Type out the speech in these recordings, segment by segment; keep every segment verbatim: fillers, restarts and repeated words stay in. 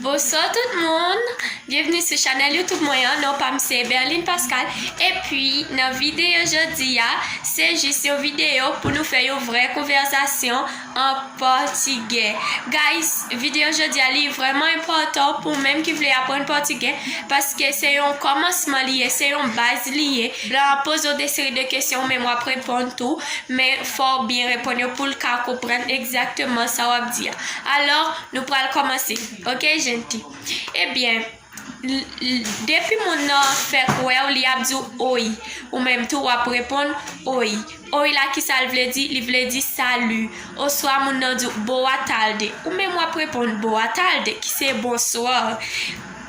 Bonswa tout moun! Byenvni sou chanèl YouTube mwen an. Non pa m se Berline Pascal. Epi, nan videyo jodi a, se jis yon videyo pou nou fè yon vrè konvèsasyon an pòtigè. Guys, videyo jodi a li vrèman enpòtan pou ou menm ki vle aprann pòtigè, paske se yon kòmansman li ye, se yon baz li ye. Blan ap poze w de seri de kesyon, ou menm w ap reponn tou, men fò w byen reponn yo pou l ka konprann egzakteman sa w ap di a. Alò, nou pral kòmanse. Oke, jenti? Ebyen, l- l- depi moun nan fèk wè w, li ap di w oy. Ou menm tou, w ap reponn oy. Oy la, ki sa l vle di? Li vle di sali. Oswa moun nan di w boa tarde. Ou menm, w ap reponn boa tarde, ki se bonswa.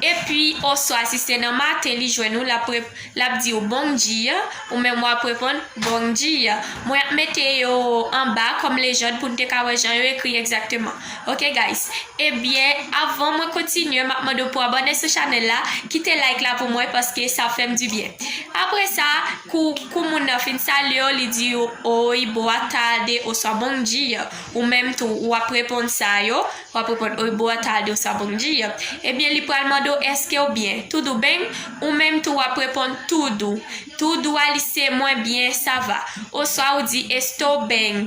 Epi, oswa si se nan maten li jwenn ou, l ap rep- l ap di w bom dia, ou menm w ap reponn bom dia. Mwen ap mete yo anba kòm lejand pou n te ka wè jan yo ekri egzakteman. Oke, guys? Ebyen, avan mwen kontinye, m ap mande w pou abòne sou chanèl la, kite like la pou mwen, paske sa fè m dibyen. Apre sa, kou, kou moun nan fin salye w, li di w oy, boa tarde, oswa bom dia. Ou menm tou, w ap reponn sa yo. W ap reponn oy, boa tarde, oswa bom dia. Ebyen, li pral mande w èske w byen. Tudo bem? Ou menm tou w ap reponn tudo. Tudo a li se mwen byen, ça va. Oswa ou di estou bem,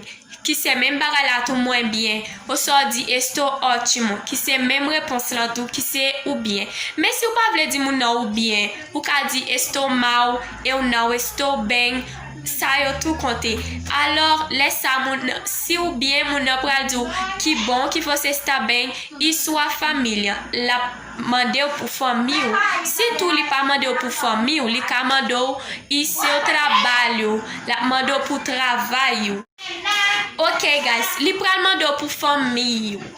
ki se menm bagay la tou, mwen byen. Oswa ou di estou ótimo, ki se menm repons lan tou, ki se ou byen. Men si w pa vle di moun nan ou byen, ou ka di estou mal, eu não estou bem, sa yo tou konte. Alò, lè sa moun nan, si w byen, moun nan pral di w ki bom que você está bem, e sua família. L ap mande w pou fanmi w. Si tou li pa mande w pou fanmi w, li ka mande w e seu trabalho. L ap mande w pou travay ou. Ok, guys, li pral mande w pou fanmi w.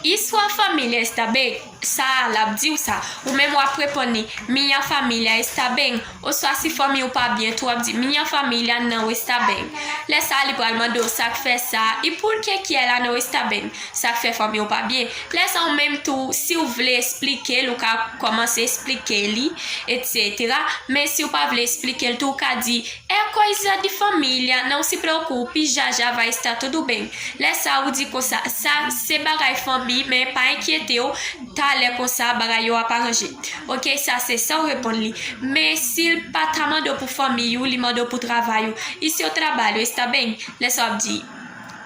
E sua família está bem? Sa a, l ap di w sa. Ou menm w ap reponn li, minha família está bem. Oswa si fanmi w pa byen tou, w ap di, minha família não está bem. Lè sa a, li pral mande w sa k fè sa, e por que que ela não está bem? Sa k fè fanmi w pa byen. Lè sa a, ou menm tou, si w vle esplike l, ou ka kòmanse esplike li, etsetera. Men si w pa vle esplike l tou, ou ka di, é coisa de família, não se preocupe, já já vai estar tudo bem. Lè sa a, ou di konsa, sa se bagay fanmi, men pa enkyete w, talè konsa, bagay yo ap aranje. Ok, sa se sa w reponn li. Men si l pa ta mande w pou fanmi w, li mande w pou travay ou. E seu trabalho está bem? Lè sa w ap di,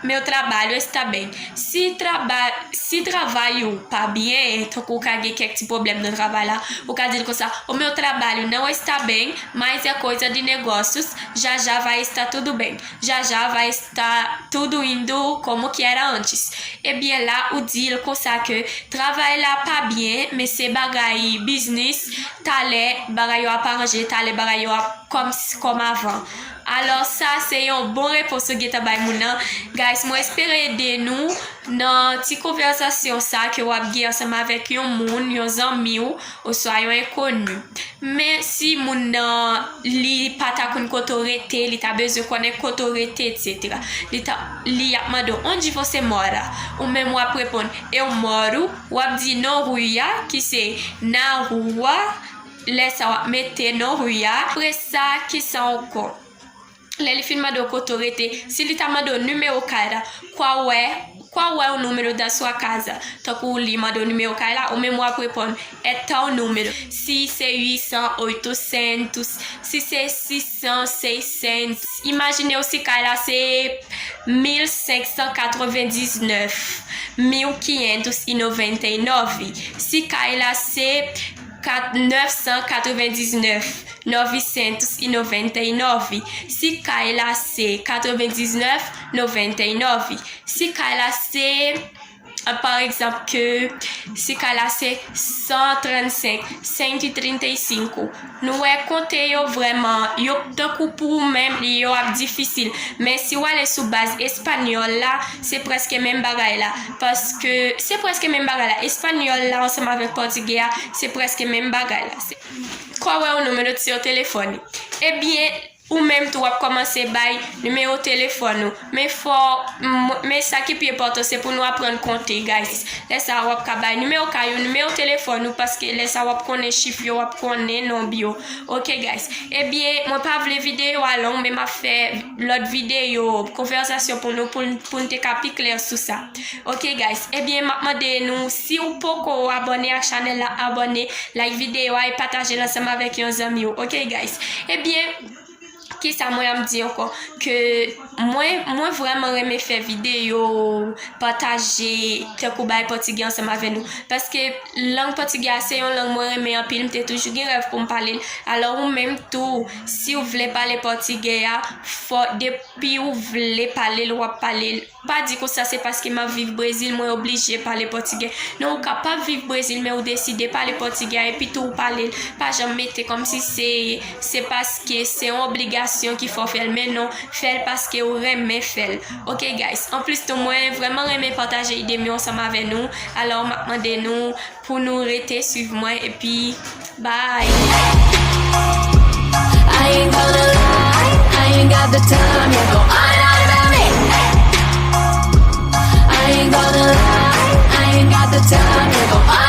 meu trabalho está bem. Si traba, si travay ou pa byen, tankou w ka gen kèk ti pwoblèm nan travay la, ou ka di l konsa, o meu trabalho não está bem, mas é coisa de negócios, já já vai estar tudo bem. Já já vai estar tudo indo como que era antes. Ebyen la, ou di l konsa ke travay la pa byen, men se bagay biznis, talè bagay yo ap aranje, talè bagay yo ap kòm, kòm avan. Alò, sa se yon bon repons ou gentan bay moun nan. Guys, mwen espere ede nou nan ti konvèsasyon sa ke w ap gen ansanm avèk yon moun, yon zanmi w, oswa yon enkoni. Men si moun nan, li pa ta konn kote w rete, li ta bezwen konnen kote w rete, etsetera. Li ta, li ap mande w, onde você mora? Ou menm w ap reponn, eu moro, w ap di non rua, ki se na rua, lè sa w ap mete non rua. Apre sa, ki sa ankò? Lè li fin mande w kote w rete, si li ta mande w nimewo kay la, qual é, qual é o número da sua casa? Tankou li mande w nimewo kay la, ou menm w ap reponn, é tal número. Si se huit cents, oitocentos, si se six cents, seiscentos. Imajine w si kay la se mil senk san katrevendiznèf, mil quinhentos e noventa e nove. Si kay la se kat, nèf san katrevendiznèf, novecentos e noventa e nove. Si kay la se katrevendiznèf, noventa e nove. Si kay la se, ah, pa egzanp, ke si kay la se cento e trinta e cinco, cento e trinta e cinco. Nou wè konte yo vrèman, yo tankou pou ou menm, yo ap difisil. Men si w ale sou baz espanyòl la, se prèske menm bagay la. Paske se prèske menm bagay la. Espanyòl la ansanm avèk pòtigè a, se prèske menm bagay la. Se Qual é o número do seu telefone? Ebyen, Ou menm tou w ap kòmanse bay nimewo telefòn ou. Men fò, m- men sa ki pi enpòtan, se pou nou aprann konte, guys. Lè sa a, w ap ka bay nimewo kay ou, nimewo telefòn ou, paske lè sa a, w ap konnen chif yo, w ap konnen nonb yo. Ok, guys. Ebyen, mwen pa vle videyo a long, men m ap fè lòt videyo, konvèsasyon pou nou, pou n- pou n te ka pi klè sou sa. Ok, guys. Ebyen, m ap mande nou, si w poko abòne ak chanèl la, abòne, like videyo a e pataje l ansanm avèk yon zanmi w. Ok, guys. Ebyen, kisa mwen ap di ankò? Ke mwen, mwen vrèman renmen fè videyo, pataje, tankou bay pòtigè ansanm avè nou. Paske lang pòtigè a se yon lang mwen renmen anpil, m te toujou gen rèv pou m pale l. Alò ou menm tou, si w vle pale pòtigè a, fò depi ou vle pale l, w ap pale l. Pa di konsa se paske m ap viv Brezil, mwen oblije pale pòtigè. Non, ou kapab viv Brezil, men ou deside pale pòtigè a, epi tou ou pale l. Pa janm mete kòmsi se, se paske se yon obligasyon ki fè w fè l, men non, fè l paske ou renmen fè l. Ok, guys. Anplis tou, mwen vrèman renmen pataje ide m yo ansanm avè nou. Alò, m ap mande nou pou nou rete swiv mwen, epi bye. I ain't gonna lie, I ain't got the time, yeah, go on and on about me. I ain't gonna lie, I ain't got the time, yeah, go on.